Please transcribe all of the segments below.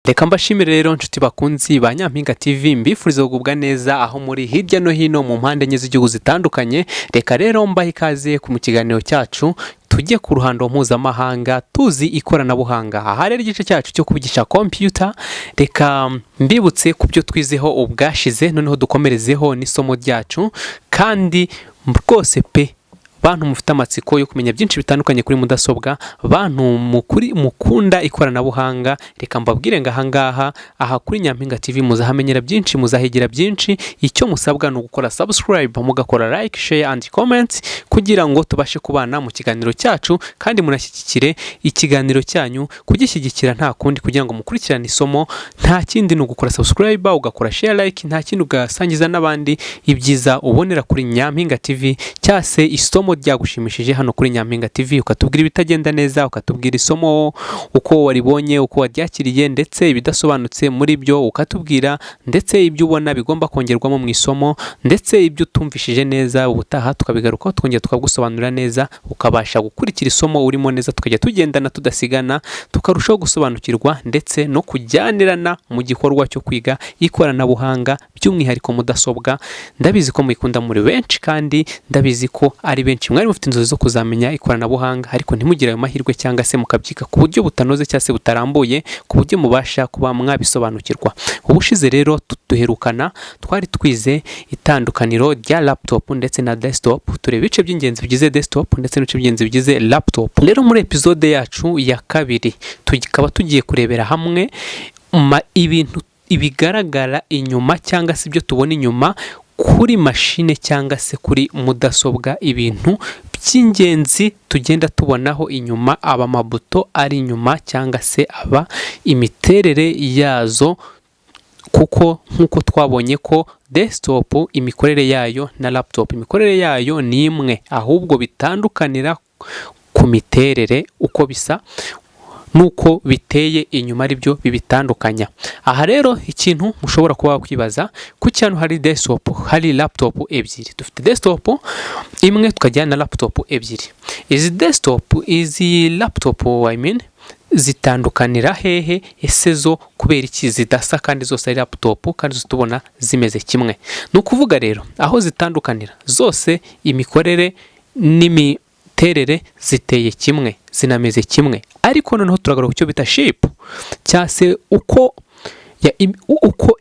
Reka mbashimire rero, nshuti bakunzi ba Nyampinga TV, mbifuriza kugubwa neza aho muri hirya no hino mu mpande enye z'igihugu zitandukanye. Reka rero mbahe ikaze mu kiganiro cyacu, tujye ku ruhando mpuzamahanga tuzi ikoranabuhanga. Aha rero igice cyacu cyo kubigisha computer. Reka mbibutse ku byo twizeho ubwashize, noneho dukomerezeho n'isomo ryacu. Kandi rwose pe, bantu mufite amatsiko yo kumenya byinshi bitandukanye kuri mudasobwa, bantu mukuri mukunda ikoranabuhanga, reka mbabwire ngo ahangaha, aha kuri Nyampinga TV, muzahamenyera byinshi, muzahigira byinshi. Icyo musabwa ni ugukora subscribe, mugakora like, share and comment, kugira ngo tubashe kubana mu kiganiro cyacu. Kandi munashyigikire ikiganiro cyanyu. Kugishyigikira nta kundi, kugira ngo mukurikirane isomo, nta kindi ni ugukora subscribe, ugakora share, like, nta kindi, ugasangiza n'abandi ibyiza ubonera kuri Nyampinga TV, cyangwa se isomo ryagushimishije hano kuri Nyampinga TV, ukatubwira ibitagenda neza, ukatubwira isomo uko waribonye, uko waryakiriye, ndetse ibidasobanutse muri byo ukatubwira, ndetse ibyo ubona bigomba kongerwamo mu isomo, ndetse ibyo utumvishije neza, ubutaha tukabigarukaho, twongera tukagusobanurira neza, ukabasha gukurikira isomo urimo neza, tukajya tugendana tudasigana, tukarushaho gusobanukirwa ndetse no kujyanirana mu gikorwa cyo kwiga ikoranabuhanga, by'umwihariko mudasobwa. Ndabizi ko muyikunda muri benshi, kandi ndabizi ko ari benshi mwari mufite inzozi zo kuzamenya ikoranabuhanga, ariko ntimugire ayo mahirwe, cyangwa se mukabyiga ku buryo butanoze cyangwa se butarambuye ku buryo mubasha kuba mwabisobanukirwa. Ubushize rero duherukana twari twize itandukaniro rya laptop ndetse na desktop, tureba ibice by'ingenzi bigize desktop ndetse n'ibice by'ingenzi bigize laptop. Rero muri episode yacu ya kabiri tukaba tugiye kurebera hamwe ibintu ibigaragara inyuma, cyangwa se ibyo tubona inyuma kuri mashine cyangwa se kuri mudasobwa, ibintu by'ingenzi tugenda tubonaho inyuma, aba amabuto ari inyuma cyangwa se aba imiterere yazo. Kuko nk'uko twabonye ko desktop imikorere yayo na laptop imikorere yayo ni imwe, ahubwo bitandukanira ku miterere, uko bisa n'uko biteye inyuma, ari byo bibitandukanya. Aha rero ikintu mushobora kuba wakwibaza: kuki hano hari desktop, hari laptop ebyiri? Dufite desktop imwe, tukagira na laptop ebyiri. Izi desktop, izi laptop I mean, zitandukanira hehe? Ese zo kubera iki zidasa kandi zose ari laptop, kandi zose tubona zimeze kimwe? Ni ukuvuga rero aho zitandukanira, zose imikorere n'imiterere ziteye kimwe, zinameze kimwe, ariko noneho turagaruka ku cyo bita shape, cyangwa se uko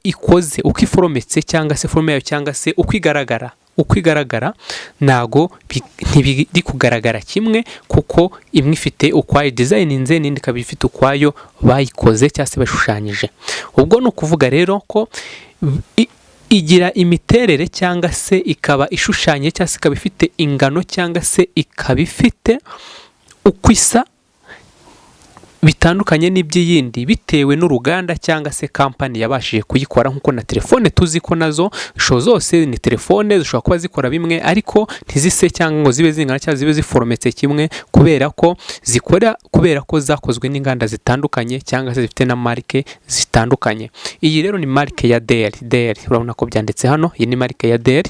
ikoze, uko iforometse, cyangwa se forme yayo, cyangwa se uko igaragara. Uko igaragara ntago ntibiri kugaragara kimwe, kuko imwe ifite ukwayo designinze, n'indi ikaba ifite ukwayo bayikoze cyangwa se bashushanyije. Ubwo ni ukuvuga rero ko igira imiterere, cyangwa se ikaba ishushanye, cyangwa se ikaba ifite ingano, cyangwa se ikaba ifite uko isa bitandukanye n'iby'iyindi, bitewe n'uruganda cyangwa se kampani yabashije kuyikora. Nk'uko na telefone tuzi ko nazo zose ni telefone, zishobora kuba zikora bimwe, ariko ntizise cyangwa ngo zibe zingana cyangwa zibe ziforometse kimwe, kubera ko zikora, kubera ko zakozwe n'inganda zitandukanye cyangwa se zifite na marike zitandukanye. Iyi rero ni marike ya Dell. Dell, urabona ko byanditse hano, iyi ni marike ya Dell.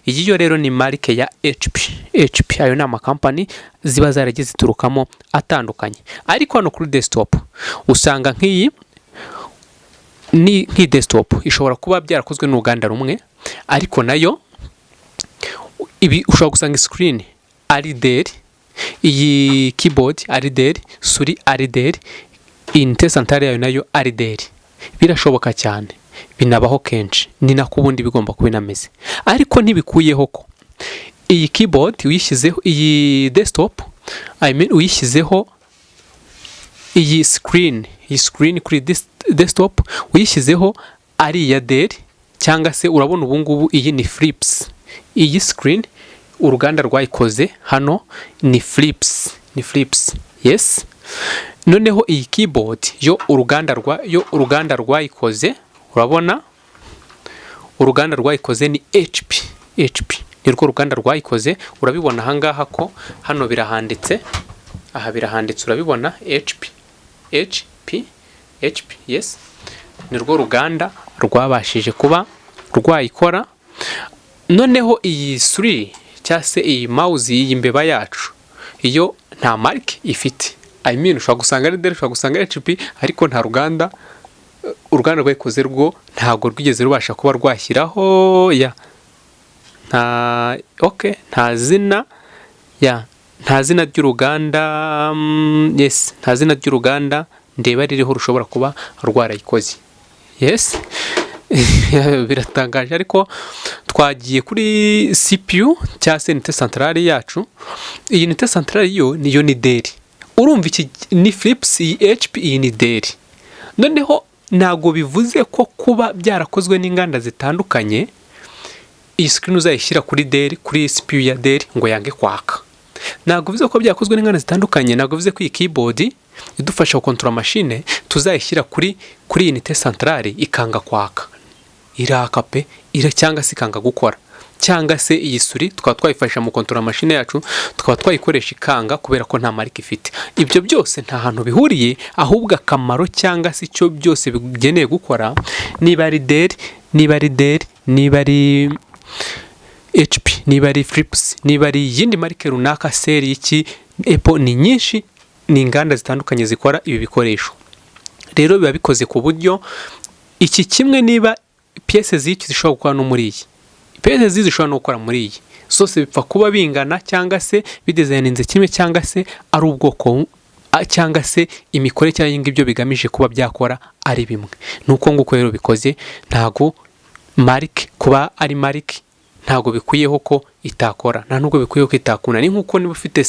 Iyi yo rero ni marike ya HP. HP, ayo ni amakampani ziba zaragiye ziturukamo atandukanye. Ariko hano kuri desktop usanga nk'iyi ni nk'iyi desktop ishobora kuba byarakozwe n'uruganda rumwe, ariko nayo ibi ushobora gusanga screen ari Dell, iyi keyboard ari Dell, souris ari Dell, unité centrale yayo nayo ari Dell. Birashoboka cyane, binabaho kenshi, ni nako ubundi bigomba kuba binameze. Ariko ntibikuyeho ko iyi keyboard uyishyizeho, iyi desktop I mean, uyishyizeho iyi screen, iyi screen kuri desktop uyishyizeho ari iya Dell, cyangwa se urabona ubu ngubu iyi ni Philips. Iyi screen uruganda rwayikoze hano ni Philips, ni Philips, yes. Noneho iyi keyboard yo uruganda rwayikoze, urabona uruganda rwayikoze ni HP. HP ni rwo ruganda rwayikoze. Urabibona ahangaha ko hano birahanditse, aha birahanditse, urabibona, HP, HP, HP, yes, ni rwo ruganda rwabashije kuba rwayikora. Noneho iyi souris cyangwa se iyi mouse, iyi mbeba yacu, iyo nta marike ifite. I mean, ushobora gusanga ari Dell, ushobora gusanga ari HP, ariko nta ruganda. Uruganda rwayikoze rwo ntabwo rwigeze rubasha kuba rwashyiraho ya nta, okay, nta zina ya nta zina ry'uruganda. Yes, nta zina ry'uruganda ndeba ririho rushobora kuba rwarayikoze. Yes, biratangaje, ariko twagiye kuri CPU cyangwa se unité centrale yacu. Iyi unité centrale yo niyo ni Dell. Urumva iki ni Philips, iyi HP, iyi ni Dell. Noneho ntabwo bivuze ko kuba byarakozwe n'inganda zitandukanye, iyi screen uzayishyira kuri Dell, kuri CPU ya Dell, ngo yange kwaka. Ntabwo bivuze ko byakozwe n'inganda zitandukanye. Ntabwo bivuze ko iyi keyboard idufasha gukontorora machine tuzayishyira kuri unité centrale ikanga kwaka. Iraka pe, ira cyangwa se ikanga gukora, cyangwa se iyi souris tukaba twayifashisha mu kontorora machine yacu, tukaba twayikoresha ikanga kubera ko nta marque ifite. Ibyo byose nta hantu bihuriye, ahubwo akamaro cyangwa se icyo byose bigeneye gukora, niba ari Dell, niba ari Dell, niba ari HP, niba ari Philips, niba ari iyindi marque runaka, seri iki, Apple, ni nyinshi, ni inganda zitandukanye zikora ibi bikoresho. Rero biba bikoze ku buryo iki kimwe, niba pièces z'iki zishobora gukora no muri iyi, pièces z'izi zishobora no gukora muri iyi, zose bipfa kuba bingana cyangwa se bidesigninze kimwe, cyangwa se ari ubwoko, cyangwa se imikorere cyangwa ibyo bigamije kuba byakora ari bimwe. Ni uko nguko rero bikoze. Ntago marque, kuba ari marque, ntabwo bikwiyeho ko itakora, nta nubwo bikwiye ko itakunda. Ni nk'uko niba ufite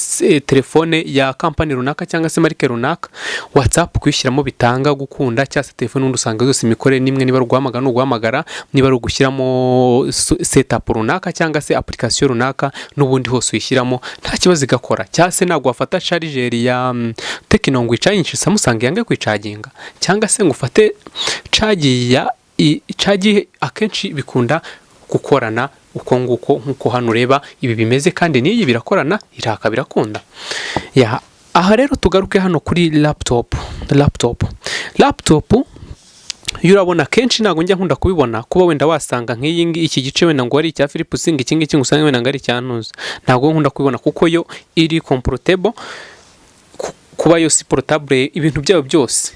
telefone ya company runaka cyangwa se marque runaka, WhatsApp kuyishyiramo bitanga gukunda, cyangwa se telefone ubundi usanga zose imikorere n'imwe. Niba ari uguhamagara ni uguhamagara, niba ari ugushyiramo setup runaka cyangwa se application runaka, n'ubundi hose uyishyiramo nta kibazo igakora. Cyangwa se ntabwo wafata charger ya Tecno ngo uyicagingishe Samsung yange kuyicaginga, cyangwa se ngo ufate charger ya charger. Akenshi bikunda gukorana uko nguko nk'uko hano ureba ibi bimeze, kandi n'iyi birakorana, iraka, birakunda. Ya, aha rero tugaruke hano kuri laptop. Laptop iyo urabona kenshi ntabwo njya nkunda kubibona, kuba wenda wasanga nk'iyi ngiyi, iki gice wenda ngo ari icya Philips, ngo iki ngiki ngo usange wenda ngo ari icya Ntuza. Ntabwo nkunda kubibona kuko yo iri compatible, kuba yo si portable, ibintu byayo byose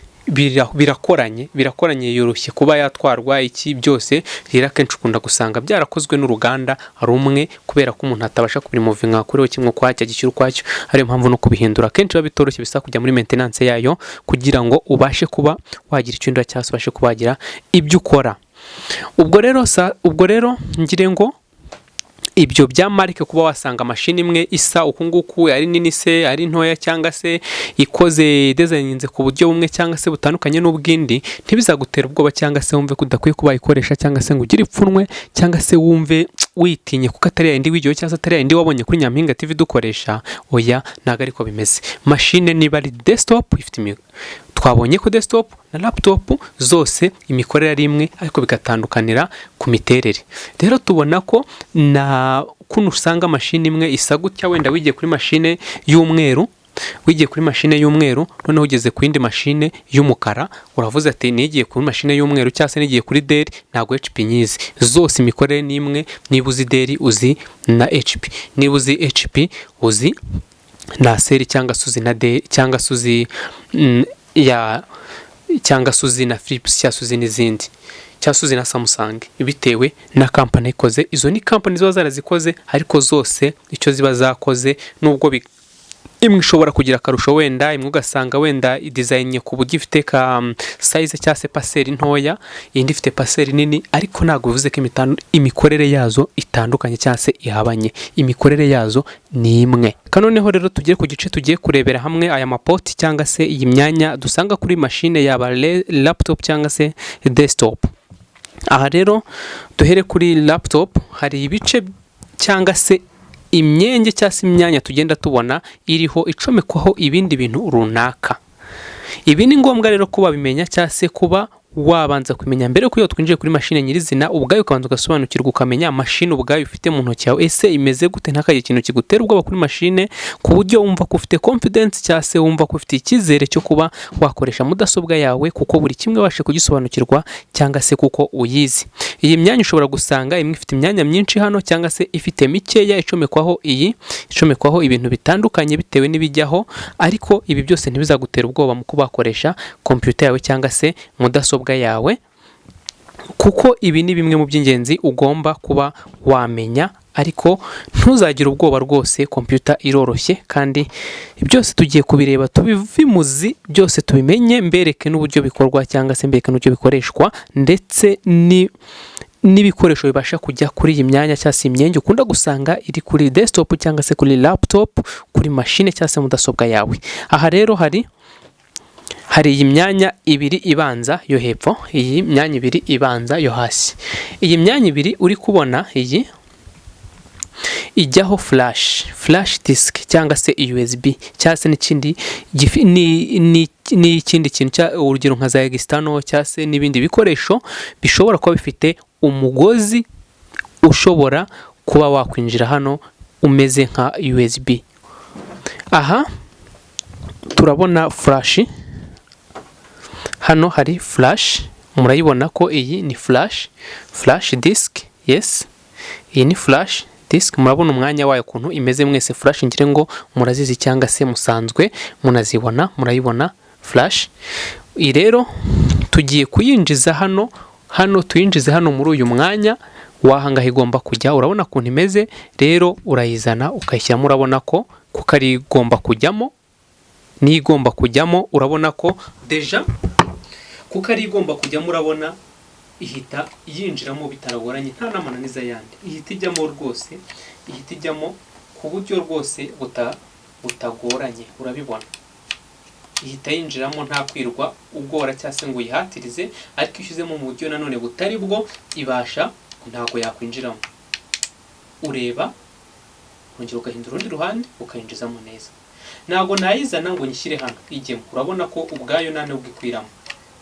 birakoranye, yoroshye kuba yatwarwa, iki byose. Rero akenshi ukunda gusanga byarakozwe n'uruganda rumwe, kubera ko umuntu atabasha kubiremovinga kuri kimwe ukwacyo, agishyira ukwacyo. Ariyo mpamvu no kubihindura akenshi biba bitoroshye, bisaba kujya muri maintenance yayo kugira ngo ubashe kuba wagira icyo uhindura cyangwa se ubashe kuba wagira ibyo ukora. Ubwo rero ngire ngo ibyo bya marque, kuba wasanga mashini imwe isa uku nguku, ari nini se, ari ntoya, cyangwa se ikoze designinze ku buryo bumwe cyangwa se butandukanye n'ubwindi, ntibizagutera ubwoba, cyangwa se wumve ko udakwiye kuba wayikoresha, cyangwa se ngo ugire ipfunwe, cyangwa se wumve witinye kuko atari yayindi wigiyeho, cyangwa se atari yayindi wabonye kuri Nyampinga TV dukoresha. Oya, ntabwo ariko bimeze. Mashine niba ari desktop ifite, twabonye ko desktop na laptop zose imikorere ari imwe, ariko bigatandukanira ku miterere. Rero tubona ko na kuno usanga mashini imwe isa gutya, wenda wigiye kuri mashine y'umweru, noneho ugeze ku yindi mashine y'umukara, uravuze ati nigiye kuri mashine y'umweru cyangwa se nigiye kuri Dell, ntabwo HP nyizi. Zose imikorere ni imwe. Niba uzi Dell uzi na HP, niba uzi HP uzi na Acer, cyangwa se uzi na Dell, cyangwa se uzi ya cyangwa se uzi na Philips, cyangwa se uzi n'izindi, cyangwa se uzi na Samsung, bitewe na company ikoze. Izo ni company ziba zarazikoze, ariko zose icyo ziba zakoze, nubwo imwe ishobora kugira akarusho, wenda imwe ugasanga wenda idesignnye ku buryo ifite ka size cyangwa se parcelle ntoya, indi ifite parcelle nini, ariko ntabwo bivuze ko imikorere yazo itandukanye cyangwa se ihabanye. Imikorere yazo ni imwe. Noneho rero tugere ku gice tugiye kurebera hamwe aya ma port cyangwa se iyi myanya dusanga kuri mashine, yaba laptop cyangwa se desktop. Aha rero duhere kuri laptop. Hari ibice cyangwa se imyenge cyangwa se imyanya tugenda tubona iriho icomekwaho ibindi bintu runaka. Ibi ni ngombwa rero kuba wabimenya cyangwa se kuba wabanza kumenya mbere yuko iyo twinjiye kuri mashine nyirizina ubwayo, ukabanza ugasobanukirwa, ukamenya mashine ubwayo ufite mu ntoki yawe ese imeze gute, ntihakagire ikintu kigutera ubwoba kuri mashine, ku buryo wumva ko ufite confidence cyangwa se wumva ko ufite icyizere cyo kuba wakoresha mudasobwa yawe, kuko buri kimwe wabashe kugisobanukirwa cyangwa se kuko uyizi. Iyi myanya ushobora gusanga imwe ifite imyanya myinshi hano, cyangwa se ifite mikeya, icomekwaho iyi, icomekwaho ibintu bitandukanye bitewe n'ibijyaho. Ariko ibi byose ntibizagutera ubwoba mu kuba wakoresha kompiyuta yawe cyangwa se mudasobwa. mudasobwa yawe, kuko ibi ni bimwe mu by'ingenzi ugomba kuba wamenya. Ariko ntuzagire ubwoba rwose, kompiyuta iroroshye kandi byose tugiye kubireba tubivimuzi, byose tubimenye, mbereke n'uburyo bikorwa cyangwa se mbereke n'uburyo bikoreshwa, ndetse ni n'ibikoresho bibasha kujya kuri iyi myanya cyangwa se imyenge ukunda gusanga iri kuri desktop cyangwa se kuri laptop, kuri mashine cyangwa se mudasobwa yawe. Aha rero hari iyi myanya ibiri ibanza yo hepfo, iyi myanya ibiri ibanza yo hasi. Iyi myanya ibiri uri kubona, iyi ijyaho flash disk cyangwa se USB cyangwa se n'ikindi n'ikindi kintu, urugero nka za external cyangwa se n'ibindi bikoresho bishobora kuba bifite umugozi ushobora kuba wakwinjira hano umeze nka USB. Aha turabona flash, hano hari flash, murayibona ko iyi ni flash disk. Yes, iyi ni flash disk, murabona umwanya wayo ukuntu imeze mwese. Flash ngire ngo murazizi cyangwa se musanzwe munazibona, murayibona flash. Iyi rero tugiye kuyinjiza hano, hano tuyinjize hano muri uyu mwanya wahangaha igomba kujya. Urabona ukuntu imeze rero, urayizana ukayishyiramo, urabona ko kuko ari igomba kujyamo, niyo igomba kujyamo. Urabona ko déjà kuko ari igomba kujyamo, urabona ihita yinjiramo bitaragoranye, nta n'amananiza yandi, ihita ijyamo rwose, ihita ijyamo ku buryo rwose butagoranye. Urabibona, ihita yinjiramo nta kwirwa ugora cyangwa se ngo uyihatirize. Ariko iyo ushyizemo mu buryo nanone butari bwo, ibasha ntabwo yakwinjiramo. Ureba, ukongera ugahindura urundi ruhande, ukayinjizamo neza. Ntabwo nayizana ngo nyishyire hano ijyemo, urabona ko ubwayo nta nubwo ikwiramo,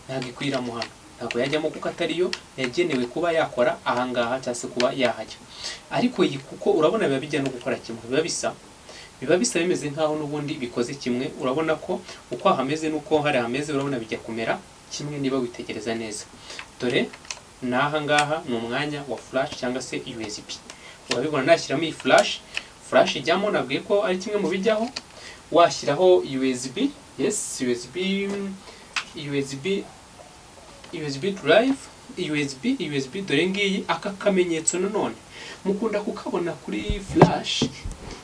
ntabwo ikwiramo hano, ntabwo yajyamo kuko atariyo yagenewe kuba yakora ahangaha cyangwa se kuba yahajya. Ariko iyi kuko urabona biba bijya no gukora kimwe, biba bisa bimeze nk'aho n'ubundi bikoze kimwe. Urabona ko uko hameze n'uko hari hameze, urabona bijya kumera kimwe niba witegereza neza. Dore n'aha ngaha ni umwanya wa flash cyangwa se USB, urabibona. Nashyiramo iyi flash, flash ijyamo, nabwiye ko ari kimwe mu bijyaho. Washyiraho USB, yes, USB, USB, USB drive, USB, USB, dore ngiyi. Aka kamenyetso nanone mukunda kukabona kuri flash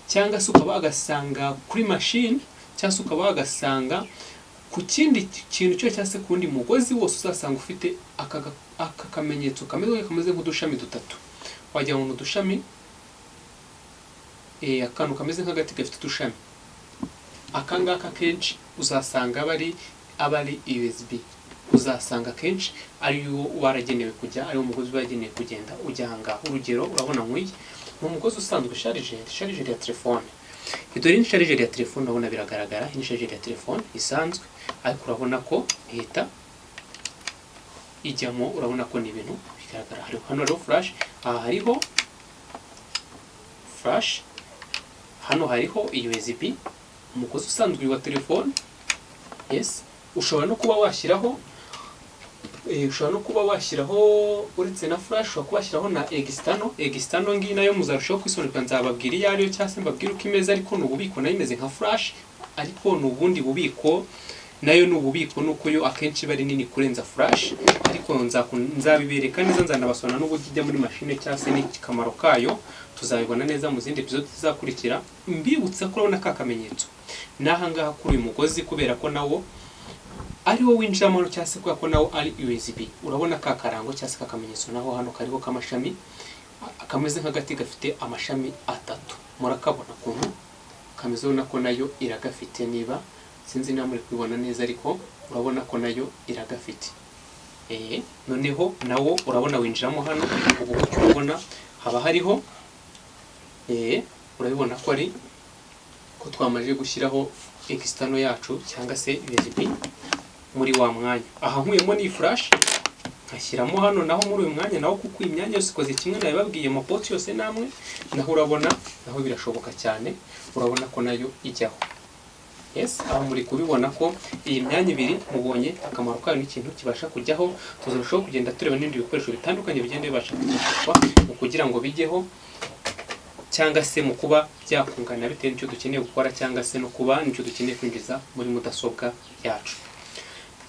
cyangwa se ukaba wagasanga kuri machine cyangwa se ukaba wagasanga ku kindi kintu cyose cyangwa se ku wundi mugozi wose uzasanga ufite aka kamenyetso kameze nk'udushami dutatu, wagira ngo ni udushami, akantu kameze nk'agati gafite udushami. Aka ngaka kenshi uzasanga aba ari USB, uzasanga akenshi ariwo waragenewe kujya, ariwo mugozi wagenewe kugenda ujya aha ngaha. Urugero, urabona nk'uyu ni umugozi usanzwe, chargeur ya telefone. Dore ni chargeur ya telefone, urabona biragaragara, iyi ni chargeur ya telefone isanzwe, ariko urabona ko ihita ijyamo, urabona ko ni ibintu bigaragara. Hariho hano hariho flash, aha hariho flash, hano hariho USB, umugozi usanzwe wa telefone. Yes, ushobora no kuba washyiraho, uretse na flash, ushobora kuba washyiraho na external. External ngiyi nayo muzarushaho kwisobanukirwa, nzababwira iyo ariyo cyangwa se mbabwire uko imeze, ariko ni ububiko, nayo imeze nka flash, ariko ni ubundi bubiko, nayo ni ububiko, nuko yo akenshi iba ari nini kurenza flash. Ariko nzabibereka neza, nzanabasobanurira n'uburyo ijya muri mashine cyangwa se n'akamaro kayo, tuzabibona neza mu zindi episode zizakurikira. Mbibutsa ko urabona ka kamenyetso n'aha ngaha kuri uyu mugozi, kubera ko nawo ari wo winjiramo cyangwa se kubera ko nawo ari USB, urabona ka karango cyangwa se ka kamenyetso naho hano kariho k'amashami kameze nk'agati gafite amashami atatu, murakabona ukuntu kameze, ubona ko nayo iragafite. Niba sinzi niba muri kubibona neza, ariko urabona ko nayo iragafite. Noneho nawo urabona winjiramo hano ubu gutyo, urabona haba hariho, urabibona ko ari ko twamaze gushyiraho external yacu cyangwa se USB muri wa mwanya. Aha nkuyemo ni flash nkashyiramo hano naho muri uyu mwanya naho, kuko iyi myanya yose ikoze kimwe, nabibabwiye, amapoti yose namwe, naho urabona naho birashoboka cyane, urabona ko nayo ijyaho. Yes, aho muri kubibona ko iyi myanya ibiri mubonye akamaro kayo n'ikintu kibasha kujyaho. Tuzarushaho kugenda tureba n'ibindi bikoresho bitandukanye bigenda bibasha kwifashishwa mu kugira ngo bijyeho cyangwa se mu kuba byakungana bitewe n'icyo dukeneye gukora cyangwa se no kuba n'icyo dukeneye kwinjiza muri mudasobwa yacu.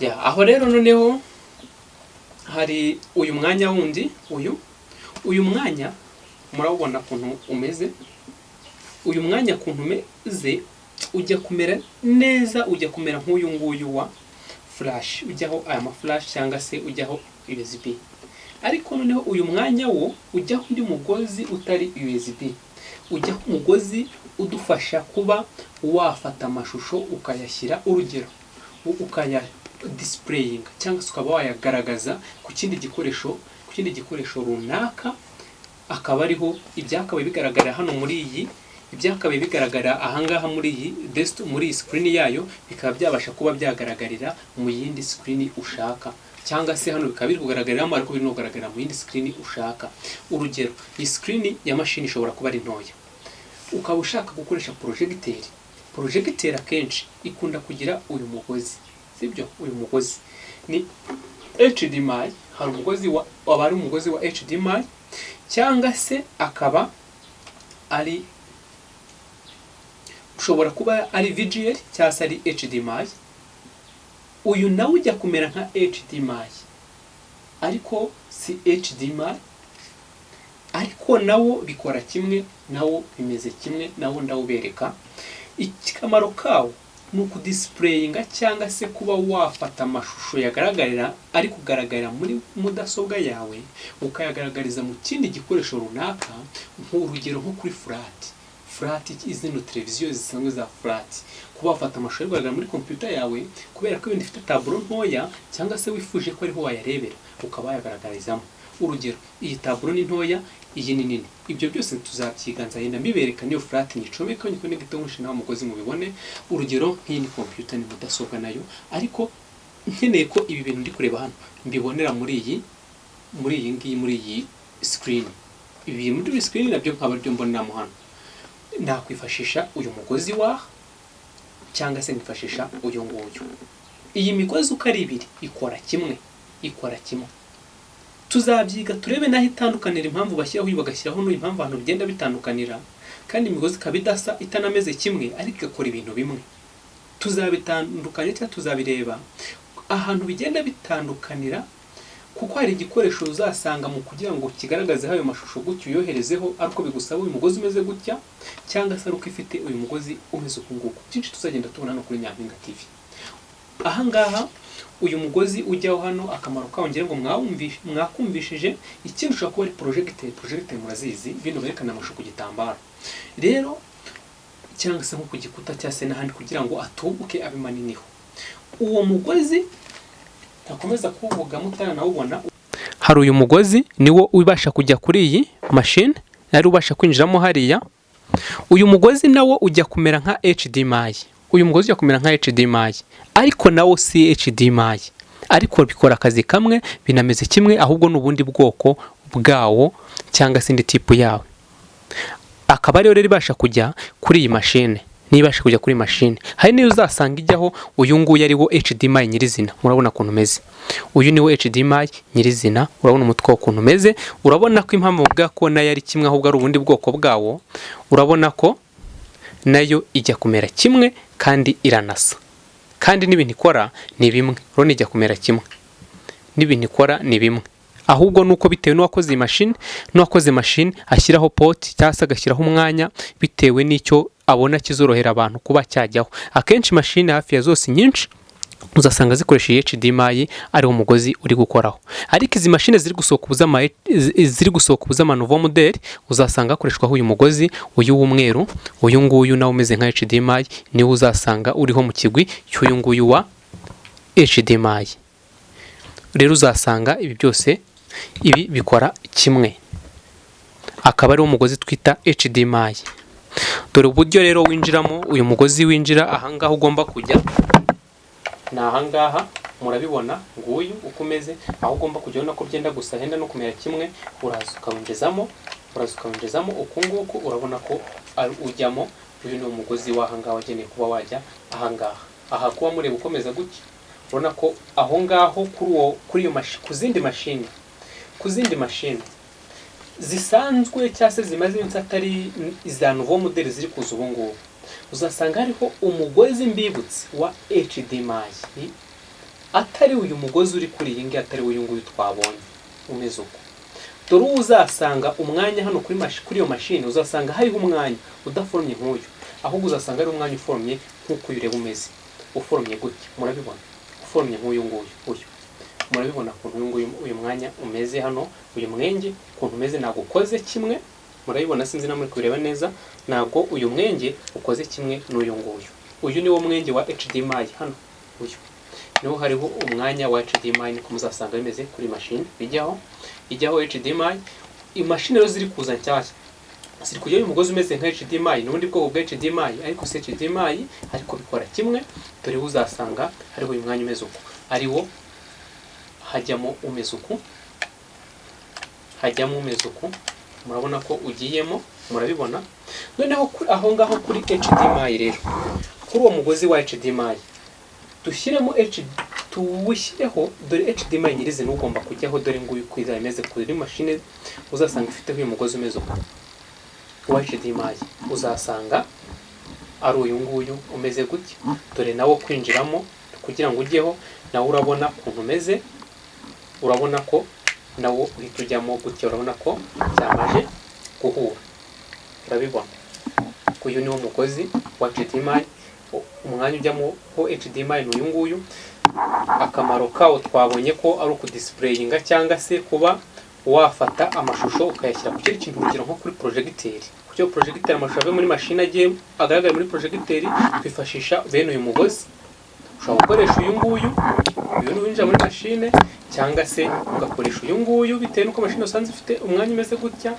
Ya, aho rero noneho Hari uyu mwanya wundi, uyu mwanya murawubona ukuntu umeze. Uyu mwanya ukuntu umeze, ujya kumera neza, ujya kumera nk'uyu nguyu wa flash, ujyaho aya ma flash cyangwa se ujyaho USB. Ariko noneho uyu mwanya wo ujyaho undi mugozi utari USB, ujyaho umugozi udufasha kuba wafata amashusho ukayashyira, urugero, ukaya displayinga cyangwa se ukaba wayagaragaza ku kindi gikoresho runaka, akaba ariho ibyakabaye bigaragara hano muri iyi, ibyakabaye bigaragara ahangaha muri iyi desktop, muri iyi screen yayo, bikaba byabasha kuba byagaragarira mu yindi screen ushaka, cyangwa se hano bikaba biri kugaragariramo ariko biri no kugaragara mu yindi screen ushaka. Urugero, iyi screen ya mashini ishobora kuba ari ntoya, ukaba ushaka gukoresha projecteur. Projecteur akenshi ikunda kugira uyu mugozi, sibyo? Uyu mugozi ni HDMI. Hari umugozi wa, waba ari umugozi wa HDMI cyangwa se akaba ari, ushobora kuba ari VGA cyangwa se ari HDMI. Uyu nawe ujya kumera nka HDMI ariko si HDMI, ariko nawo bikora kimwe, nawo bimeze kimwe, nawo ndawubereka. Akamaro kawo ni ukudisplayinga cyangwa se kuba wafata amashusho yagaragarira, ari kugaragarira muri mudasobwa yawe, ukayagaragariza mu kindi gikoresho runaka, nk'urugero nko kuri flat, zino televiziyo zisanzwe za flat, kuba wafata amashusho ari kugaragara muri computer yawe, kubera ko ibintu ifite tableau ntoya, cyangwa se wifuje ko ariho wayarebera, ukaba wayagaragarizamo. Urugero, iyi tableau ni ntoya, iyi ni nini. Ibyo byose tuzabyiga, nzagenda mbibereka. Niyo flat nyicomeka, nyiconnecte nkoresheje nawe mugozi, mubibone. Urugero, nk'iyi ni computer, ni mudasobwa nayo, ariko nkeneye ko ibi bintu ndi kureba hano mbibonera muri iyi ngiyi, muri iyi screen, ibi biri muri iyi screen nabyo nkaba aribyo mboneramo hano, nakwifashisha uyu mugozi wa, cyangwa se nkifashisha uyu nguyu. Iyi migozi uko ari ibiri ikora kimwe, ikora kimwe. Tuzabyiga turebe n'aho itandukanira, impamvu bashyiraho uyu bagashyiraho n'uyu, impamvu abantu bigenda bitandukanira, kandi imigozi ikaba idasa, itanameze kimwe, ariko igakora ibintu bimwe. Tuzabitandukanya cyangwa tuzabireba ahantu bigenda bitandukanira, kuko hari igikoresho uzasanga mu kugira ngo kigaragazeho ayo mashusho gutyo uyoherezeho ariko bigusaba uyu mugozi umeze gutya, cyangwa se ari uko ifite uyu mugozi umeze uku nguku. Byinshi tuzagenda tubona no kuri Nyampinga TV. Ahangaha uyu mugozi ujyaho hano, akamaro kawo ngira ngo mwakumvishije. Ikindi ushobora kuba ari projecteur. Projecteur murazizi, bino berekana amashusho ku gitambaro rero, cyangwa se nko ku gikuta, cyangwa se n'ahandi, kugira ngo atubuke abe maniniho. Uwo mugozi ntakomeza kuwuvuga mutaranawubona. Hari uyu mugozi, niwo ubasha kujya kuri iyi mashine, ari ubasha kwinjiramo hariya. Uyu mugozi nawo ujya kumera nka HDMI. Uyu mugozi ujya kumera nka HDMI ariko nawo si HDMI, ariko bikora akazi kamwe, binameze kimwe, ahubwo ni ubundi bwoko bwawo cyangwa se indi type yawo. Akaba ariyo rero ibasha kujya kuri iyi mashine. Niba ibasha kujya kuri mashine, hari n'iyo uzasanga ijyaho uyu nguyu ari wo HDMI nyirizina. Murabona ukuntu umeze, uyu ni wo HDMI nyirizina. Urabona umutwe ukuntu umeze. Urabona ko impamvu mvuga ko nayo ari kimwe ahubwo ari ubundi bwoko bwawo, urabona ko nayo ijya kumera kimwe kandi iranasa, kandi n'ibintu ikora ni bimwe. Urabona ijya kumera kimwe, n'ibintu ikora ni bimwe, ahubwo nuko bitewe n'uwakoze iyi mashini, n'uwakoze mashini ashyiraho port cyangwa se agashyiraho umwanya bitewe n'icyo abona kizorohera abantu kuba cyajyaho. Akenshi mashini hafi ya zose nyinshi uzasanga zikoresha iyi HDMI, ariwo mugozi uri gukoraho. Ariko izi mashini ziri gusohoka ubu z'ama nouveau modèle, uzasanga hakoreshwaho uyu mugozi, uyu w'umweru, uyu nguyu nawo umeze nka HDMI, niwo uzasanga uriho mu kigwi cy'uyu nguyu wa HDMI. Rero uzasanga ibi byose ibi bikora kimwe, akaba ariwo mugozi twita HDMI. Dore uburyo rero winjiramo. Uyu mugozi winjira ahangaha ugomba kujya ni ahangaha, murabibona, nguyu uko umeze. Aho ugomba kujya, ubona ko byenda gusa, henda no kumera kimwe. Uraza ukawinjizamo, uraza ukawinjizamo uku nguku. Urabona ko ari ujyamo. Uyu ni umugozi w'ahangaha wagenewe kuba wajya ahangaha. Aha kuba mureba ukomeza gutya, urabona ko aho ngaho kuri uwo, kuri iyo ku zindi mashini zisanzwe cyangwa se zimaze iminsi, atari iza nouveau modèle ziri kuza ubu ngubu, uzasanga hariho umugozi mbibutse wa HDMI. Atari uyu mugozi uri kuri iyi ngiyi, atari uyu nguyu twabonye umeze uko. Dore uwo uzasanga umwanya hano kuri iyo mashini, uzasanga hariho umwanya udaforomye nk'uyu, ahubwo uzasanga ari umwanya uforomye nk'uko uyu ureba umeze, uforomye gutya. Murabibona, uforomye nk'uyu nguyu. Uyu murabibona ukuntu uyu nguyu, uyu mwanya umeze hano, uyu mwenge ukuntu umeze, ntabwo ukoze kimwe. Murabibona, sinzi na muri kubireba neza, ntabwo uyu mwenge ukoze kimwe n'uyu nguyu. Uyu ni wo mwenge wa HDMI hano, uyu niho hariho umwanya wa HDMI. Niko muzasanga bimeze kuri mashini bijyaho, ijyaho HDMI. Imashini rero ziri kuza nshyashya ziri kujyaho umugozi umeze nka HDMI, n'ubundi bwoko bwa HDMI, ariko si HDMI, ariko bikora kimwe. Dore uzasanga hariho uyu mwanya umeze uku, ariwo hajyamo umeze uku, hajyamo umeze uku. Murabona ko ugiyemo, murabibona. Noneho aho ngaho kuri HDMI rero, kuri uwo mugozi wa HDMI dushyiremo H, tuwushyireho. Dore HDMI nyirizina ugomba kujyaho, dore nguyu uko izaba imeze kuri mashini. Uzasanga ifiteho uyu mugozi umeze uku wa HDMI, uzasanga ari uyu nguyu umeze gutya. Dore nawo kwinjiramo kugira ngo ujyeho, nawo urabona ukuntu umeze, urabona ko nawo uhita ujyamo gutya. Urabona ko byamaze guhura, urabibona. Uyu niwo mugozi wa HDMI. Umwanya ujyamo ho HDMI ni uyu nguyu. Akamaro kawo twabonye ko ari ukudisplayinga cyangwa se kuba wafata amashusho ukayashyira ku kindi kintu, urugero nko kuri projecteur. Kugira projecteur, amashusho ave muri mashini agiye agaragara muri projecteur, twifashisha bene uyu mugozi. Ushobora gukoresha uyu nguyu, uyu ni uwinjira muri mashine, cyangwa se ugakoresha uyu nguyu bitewe n'uko mashine usanze ifite umwanya umeze gutya.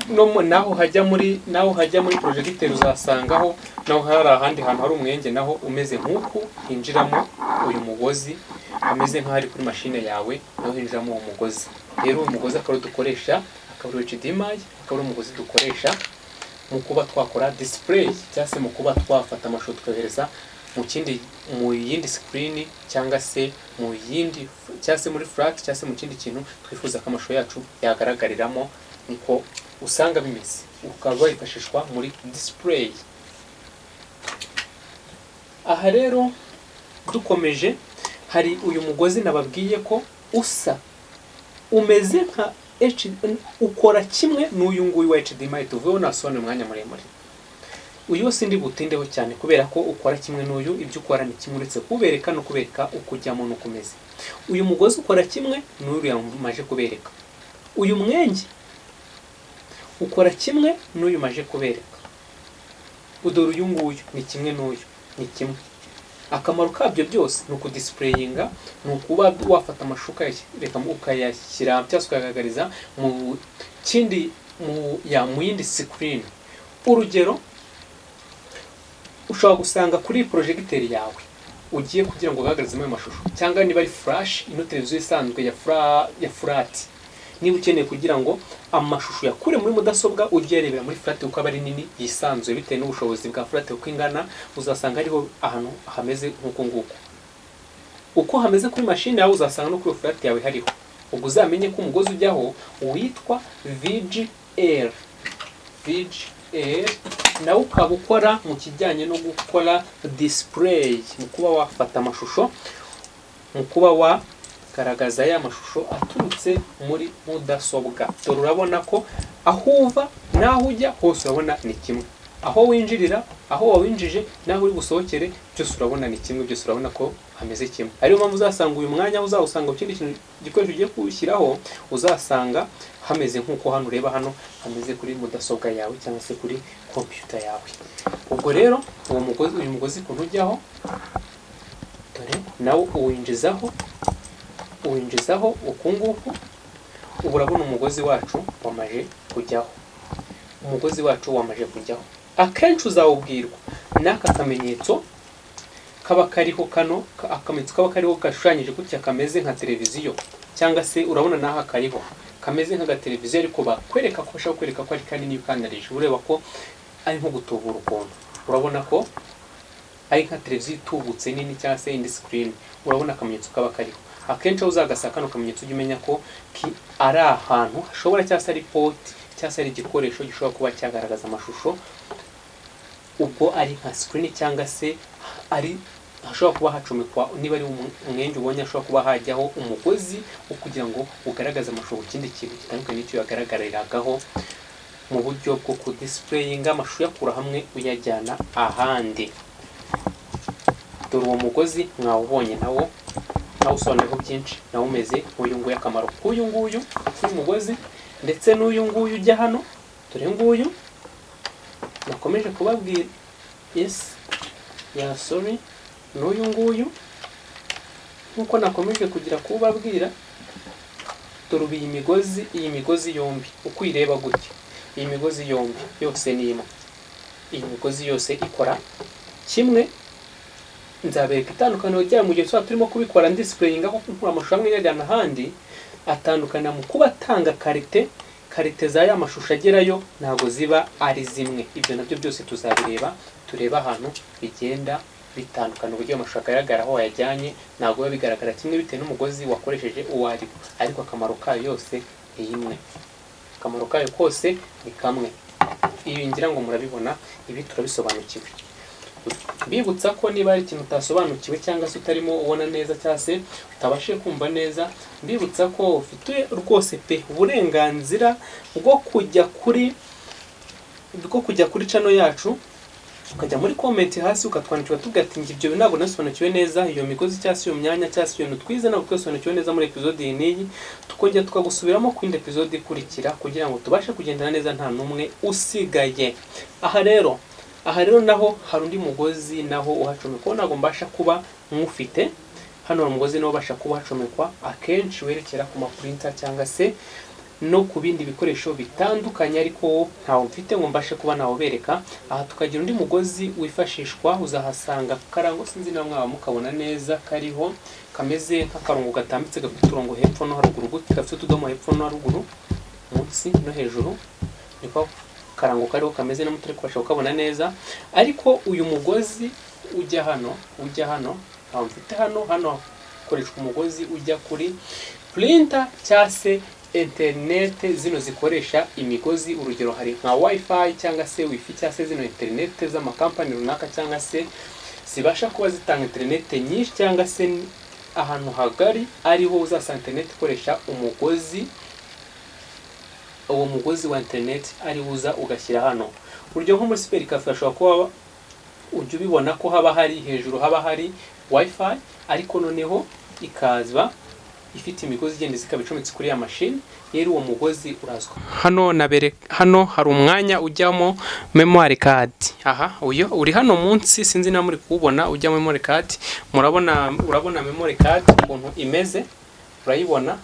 No naho hajya muri projecteur, uzasangaho naho hari ahandi hantu hari umwenge naho umeze nk'uku, hinjiramo uyu mugozi, hameze nk'aho ari kuri mashine yawe, naho hinjiramo uwo mugozi. Rero uwo mugozi akaba ari dukoresha, akaba ari HDMI, akaba ari umugozi dukoresha mu kuba twakora display cyangwa se mu kuba twafata amashusho tukohereza mu yindi screen, cyangwa se mu yindi, cyangwa se muri flat, cyangwa se mu kindi kintu twifuza ko amashusho yacu yagaragariramo. Niko usanga bimeze, ukaba wifashishwa muri display. Aha rero dukomeje, hari uyu mugozi nababwiye ko usa, umeze nka H, ukora kimwe n'uyu nguyu wa HDMI tuvuyeho. Nasobanura umwanya muremure, uyu wose ndi butindeho cyane kubera ko ukora kimwe n'uyu, ibyo ukora ni kimwe, uretse kubereka no kubereka uko ujyamo n'uko umeze. Uyu mugozi ukora kimwe n'uriya maje kubereka. Uyu mwenge ukora kimwe n'uyu maje kubereka. Dore uyu nguyu ni kimwe n'uyu, ni kimwe. Akamaro kabyo byose ni ukudisplayinga, ni ukuba wafata amashusho ukayashyira, ukayashyira cyangwa se ukayagaragariza mu kindi, mu yindi screen. Urugero, ushobora gusanga kuri projecteur yawe ugiye kugira ngo ugaragarizemo ayo mashusho, cyangwa niba ari flash, ino televiziyo isanzwe ya flat, niba ukeneye kugira ngo amashusho yakure muri mudasobwa ujye uyarebera muri flat kuko aba ari nini yisanzuye bitewe n'ubushobozi bwa flat uko ingana, uzasanga hariho ahantu hameze nk'uku nguku. Uko hameze kuri mashini yawe, uzasanga no kuri flat yawe hariho. Ubwo uzamenye ko umugozi ujyaho witwa VGA. VGA nawe ukaba ukora mu kijyanye no gukora display, mu kuba wafata amashusho, mu kuba wagaragaza ya mashusho aturutse muri mudasobwa. Dore urabona ko aho uva n'aho ujya hose urabona ni kimwe, aho winjirira, aho wawinjije n'aho uri busohokere, byose urabona ni kimwe, byose urabona ko hameze kimwe. Ariyo mpamvu uzasanga uyu mwanya uzawusanga ku kindi kintu, gikoresho ugiye kuwushyiraho, uzasanga hameze nk'uko hano ureba hano hameze kuri mudasobwa yawe cyangwa se kuri computer yawe. Ubwo rero uwo mugozi, uyu mugozi ukuntu ujyaho, dore nawo uwinjizaho uku nguku. Ubu urabona umugozi wacu wamaje kujyaho, umugozi wacu wamaje kujyaho. Akenshi uzawubwirwa n'aka kamenyetso kaba kariho kano, akamenyetso kaba kariho gashushanyije gutya, kameze nka televiziyo, cyangwa se urabona n'aha kariho kameze nk'agateleviziyo, ariko bakwereka ko bashaka kwereka ko ari kanini. Ukanarije ureba ko ari nko gutubura ukuntu, urabona ko ari nka televiziyo itubutse nini cyangwa se indi screen. Urabona akamenyetso kaba kariho. Akenshi aho uzagasanga kano kamenyetso, ujye umenya ko ari ahantu hashobora, cyangwa se ari port, cyangwa se ari igikoresho gishobora kuba cyagaragaza amashusho, ubwo ari nka screen cyangwa se ari Hashobora kuba hacomekwa, niba ari umwenge ubonye, hashobora kuba hajyaho umugozi wo kugira ngo ugaragaze amashusho ku kindi kintu gitandukanye n'icyo yagaragariragaho, mu buryo bwo kudisplayinga amashusho uyakura hamwe uyajyana ahandi. Dore uwo mugozi mwawubonye, nawo nawusobanuyeho byinshi, nawo umeze nk'uyu nguyu. Akamaro k'uyu nguyu, k'uyu mugozi ndetse n'uyu nguyu ujya hano, dore nguyu nakomeje kubabwira. Yes, ya, sorry, n'uyu nguyu nk'uko nakomeje kugira kuwubabwira. Dore ubu iyi migozi yombi uko uyireba gutya, iyi migozi yombi yose ni imwe, iyi migozi yose ikora kimwe. Nzabereka itandukaniro ryayo mu gihe tuzaba turimo kubikora ndisplayinga ko nkura amashusho amwe nyajyana ahandi. Atandukana mu kuba atanga qualité za ya mashusho agerayo ntabwo ziba ari zimwe. Ibyo nabyo byose tuzabireba, turebe ahantu bigenda bitandukana, uburyo amashusho agaragara aho wayajyanye ntabwo biba bigaragara kimwe bitewe n'umugozi wakoresheje uwo ari wo, ariko akamaro kayo yose ni imwe, akamaro kayo kose ni kamwe. Ibi ngira ngo murabibona, ibi turabisobanukiwe. Mbibutsa ko niba hari ikintu utasobanukiwe cyangwa se utarimo ubona neza cyangwa se utabashije kumva neza, mbibutsa ko ufite rwose pe uburenganzira bwo kujya kuri channel yacu, ukajya muri comment hasi, ukatwandikira tubwira ati: "Njye ibyo ntabwo nasobanukiwe neza, iyo migozi cyangwa se iyo myanya cyangwa se ibintu twize ntabwo twasobanukiwe neza muri episode iyi n'iyi." Tukongera tukagusubiramo ku yindi episode ikurikira kugira ngo tubashe kugendana neza nta n'umwe usigaye. Aha rero naho hari undi mugozi naho uhacomekwa, ntabwo mbasha kuba mwufite hano. Hari umugozi nawo ubasha kuba hacomekwa, akenshi werekera ku maprinter cyangwa se no ku bindi bikoresho bitandukanye, ariko wo ntawo mfite ngo mbashe kuba nawubereka. Aha tukagira undi mugozi wifashishwa, uzahasanga akarango, sinzi niba mwaba mukabona neza, kariho kameze nk'akarongo gatambitse gafite uturongo hepfo no haruguru gutya, gafite utudomo hepfo no haruguru, munsi no hejuru. Niko karango kariho kameze, no mutari kubasha kukabona neza. Ariko uyu mugozi ujya hano ntawo mfite hano. Hano hakoreshwa umugozi ujya kuri printer cyangwa se interinete zino zikoresha imigozi. Urugero hari nka WiFi cyangwa se WiFi cyangwa se zino interinete z'amakampani runaka, cyangwa se zibasha kuba zitanga interinete nyinshi cyangwa se ahantu hagari, ariho uzasanga interinete ikoresha umugozi. Uwo mugozi wa interineti ari uza ugashyira hano. Urugero nko muri cyber cafe hashobora kuba ujya ubibona ko haba hari hejuru, haba hari WiFi, ariko noneho ikaza ifite imigozi igenda ikaba icometse kuri ya mashini. Rero uwo mugozi urazwa hano nabere. Hano hari umwanya ujyamo memory card. Aha uyu uri hano munsi, sinzi niba muri kuwubona, ujyamo memory card. Murabona, urabona memory card ukuntu imeze, urayibona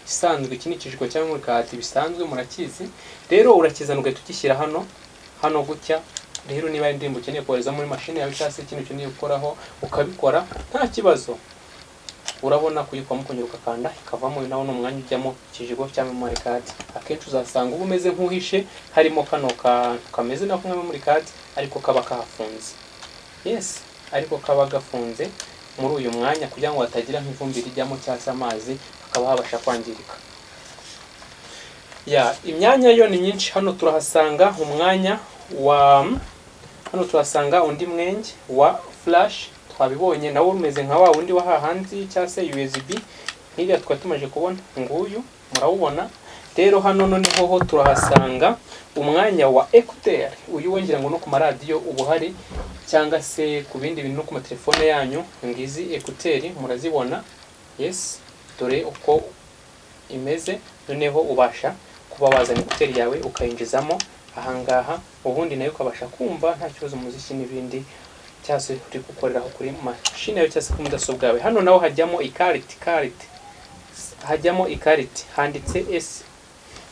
isanzwe. Iki ni ikijigo cya memory card bisanzwe, murakizi. Rero urakizana ugahita ugishyira hano gutya. Rero niba ari indirimbo ukeneye kohereza muri mashini yawe cyangwa se ikintu ukeneye gukoraho, ukabikora nta kibazo. Urabona kuyikwamo, ukongera ugakanda ikavamo. Nawo ni umwanya ujyamo ikijigo cya memory card. Akenshi uzasanga uba umeze nk'uhishe, harimo kano kantu kameze nako nka memory card, ariko kaba kahafunze. Yes, ariko kaba gafunze muri uyu mwanya kugira ngo hatagira nk'ivumbi rijyamo cyangwa se amazi, hakaba habasha kwangirika. Ya, imyanya yo ni myinshi. Hano turahasanga umwanya wa, hano turahasanga undi mwenge wa flash, twabibonye, nawo umeze nka wa wundi wa hahandi cyangwa se USB nk'iriya twari tumaze kubona. Nguyu murawubona. Rero hano noneho ho turahasanga umwanya wa écouteur. Uyu wongera ngo no ku maradiyo uba uhari cyangwa se ku bindi bintu no ku matelefone yanyu. Ngizi écouteur murazibona. Yes, dore uko imeze. Noneho ubasha kuba wazana écouteur yawe ukayinjizamo ahangaha, ubundi nayo ukabasha kumva nta kibazo umuziki n'ibindi, cyangwa se uri gukoreraho kuri mashini yawe cyangwa se kuri mudasobwa yawe. Hano naho hajyamo ikariti, kariti hajyamo ikariti handitse S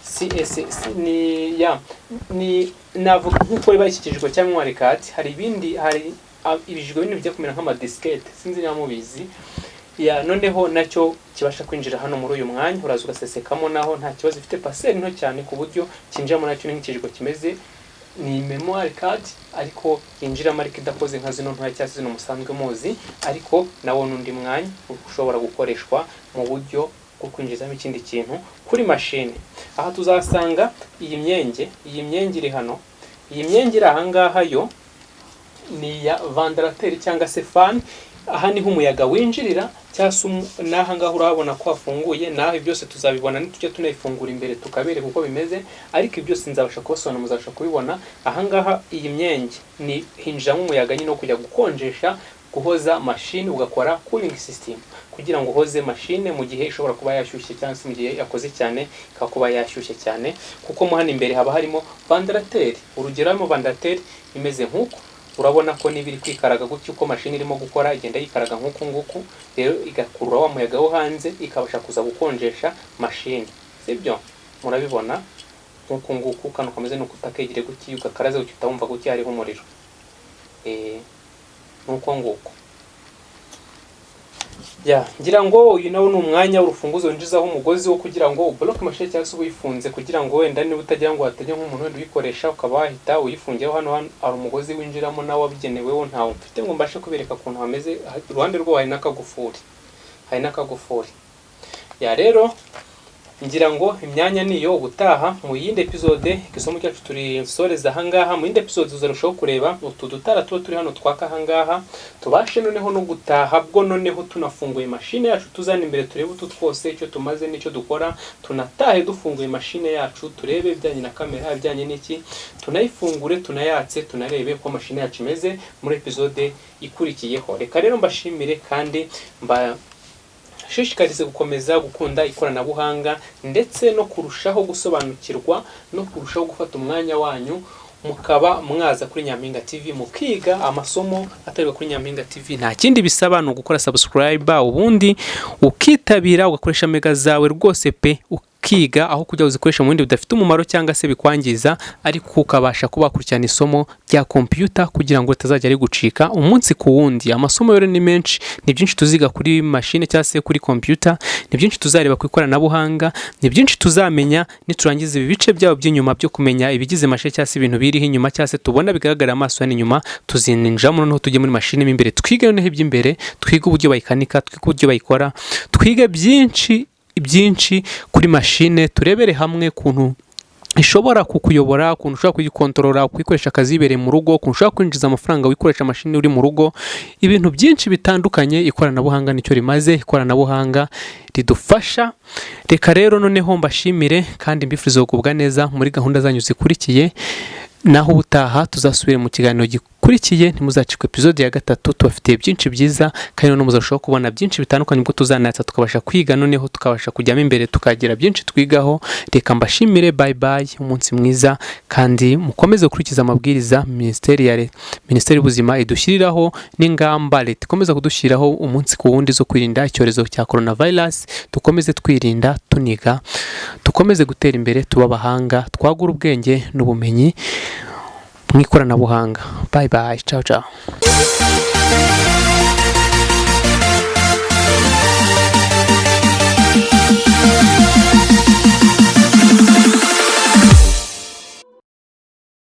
CS ni ya ni navuga nk'uko biba ikikijwe cya memory card. Hari ibindi, hari ibijigo binini bijya kumera nk'amadiskete, sinzi niba mubizi. Ya, noneho nacyo kibasha kwinjira hano muri uyu mwanya, uraza ugasesekamo, naho nta kibazo. Ifite paseri nto cyane ku buryo kinjiramo, nacyo ni nk'ikijigo kimeze, ni memory card ariko yinjiramo, ariko idakoze nka zino ntoya cyangwa se zino musanzwe muzi. Ariko nawo n'undi mwanya ushobora gukoreshwa mu buryo bwo kwinjizamo ikindi kintu kuri mashini. Aha tuzasanga iyi myenge iri hano. Iyi myenge iri aha ngaha yo ni iya ventilateur cyangwa se fan. Aha niho umuyaga winjirira, cyangwa se n'aha ngaha urahabona ko hafunguye. Naho ibi byose tuzabibona nitujya tunayifungura imbere, tukabereka uko bimeze. Ariko ibi byose nzabasha kubasobanura, muzabasha kubibona. Aha ngaha iyi myenge ni hinjiramo umuyaga nyine wo kujya gukonjesha, guhoza mashini, ugakora cooling system kugira ngo uhoze mashine mu gihe ishobora kuba yashyushye, cyangwa se mu gihe yakoze cyane, ikaba kuba yashyushye cyane. Kuko mo hano imbere haba harimo ventilateur. Urugero, harimo ventilateur imeze nk'uku. Urabona ko niba iri kwikaraga gutyo, uko mashini irimo gukora igenda yikaraga nk'uku nguku, rero igakurura wa muyaga wo hanze, ikabasha kuza gukonjesha mashini, sibyo? Murabibona nk'uku nguku kano kameze, nuko utakegere gutya, ugakaraze gutya, utawumva gutya hariho umuriro. Nuko nguko. Ya, ngira ngo uyu nawo ni umwanya w'urufunguzo winjizaho umugozi wo kugira ngo ubloke mashini, cyangwa se uyifunze, kugira ngo wenda niba utagira ngo hatajya nk'umuntu wenda uyikoresha, ukaba wahita uyifungiraho. Hano hari umugozi winjiramo nawo wabigenewe, wo ntawo mfite ngo mbashe kubereka ukuntu hameze. Iruhande rwawo hari n'akagufuri, hari n'akagufuri. Ya, rero ngira ngo imyanya niyo. Ubutaha mu yindi episode, isomo cyacu turisoreza ahangaha. Mu yindi episode tuzarushaho kureba utu dutara tuba turi hano twaka ahangaha, tubashe noneho no gutaha bwo noneho tunafunguye mashine yacu, tuzana imbere turebe utu twose icyo tumaze n'icyo dukora. Tunatahe dufunguye mashine yacu, turebe ibijyanye na kamera, ibijyanye n'iki, tunayifungure, tunayatse, tunarebe uko mashine yacu imeze muri episode ikurikiyeho. Reka rero mbashimire kandi mba shishikarize gukomeza gukunda ikoranabuhanga, ndetse no kurushaho gusobanukirwa, no kurushaho gufata umwanya wanyu mukaba mwaza kuri Nyampinga TV mukiga amasomo atarwa kuri Nyampinga TV. Nta kindi bisaba, ni ugukora subscribe, ubundi ukitabira, ugakoresha mega zawe rwose pe, ukiga aho kujya uzikoresha mu bindi bidafite umumaro cyangwa se bikwangiza, ariko ukabasha kuba wakurikirana isomo rya computer kugira ngo ritazajya rigucika umunsi ku wundi. Amasomo rero ni menshi, ni byinshi tuziga kuri mashine cyangwa se kuri computer, ni byinshi tuzareba ku ikoranabuhanga, ni byinshi tuzamenya niturangiza ibi bice byabo by'inyuma byo kumenya ibigize mashine, cyangwa se ibintu biriho inyuma, cyangwa se tubona bigaragara amaso hano inyuma. Tuzininjiramo noneho tujye muri mashine mo imbere, twige noneho iby'imbere, twige uburyo bayikanika, twige uburyo bayikora, twige byinshi byinshi kuri mashine, turebere hamwe ukuntu ishobora kukuyobora, ukuntu ushobora kuyikontorora, kuyikoresha akazi wibereye mu rugo, ukuntu ushobora kwinjiza amafaranga wikoresha mashini uri mu rugo, ibintu byinshi bitandukanye. Ikoranabuhanga nicyo rimaze, ikoranabuhanga ridufasha. Reka rero noneho mbashimire kandi mbifurize kugubwa neza muri gahunda zanyu zikurikiye. Naho ubutaha tuzasubire mu kiganiro gikurikiye. Ntimuzacikwe episode ya 3, tubafitiye byinshi byiza, kandi noneho muzarushaho kubona byinshi bitandukanye ubwo tuzanatsa tukabasha kwiga, noneho tukabasha kujyamo imbere, tukagira byinshi twigaho. Reka mbashimire, bye bye, umunsi mwiza, kandi mukomeze gukurikiza amabwiriza Minisiteri y'Ubuzima idushyiriraho n'ingamba leta ikomeza kudushyiriraho umunsi ku wundi zo kwirinda icyorezo cya coronavirus. Dukomeze twirinda, tuniga, dukomeze gutera imbere, tuba abahanga, twagura ubwenge n'ubumenyi mu ikoranabuhanga. Bye bye, ciao ciao.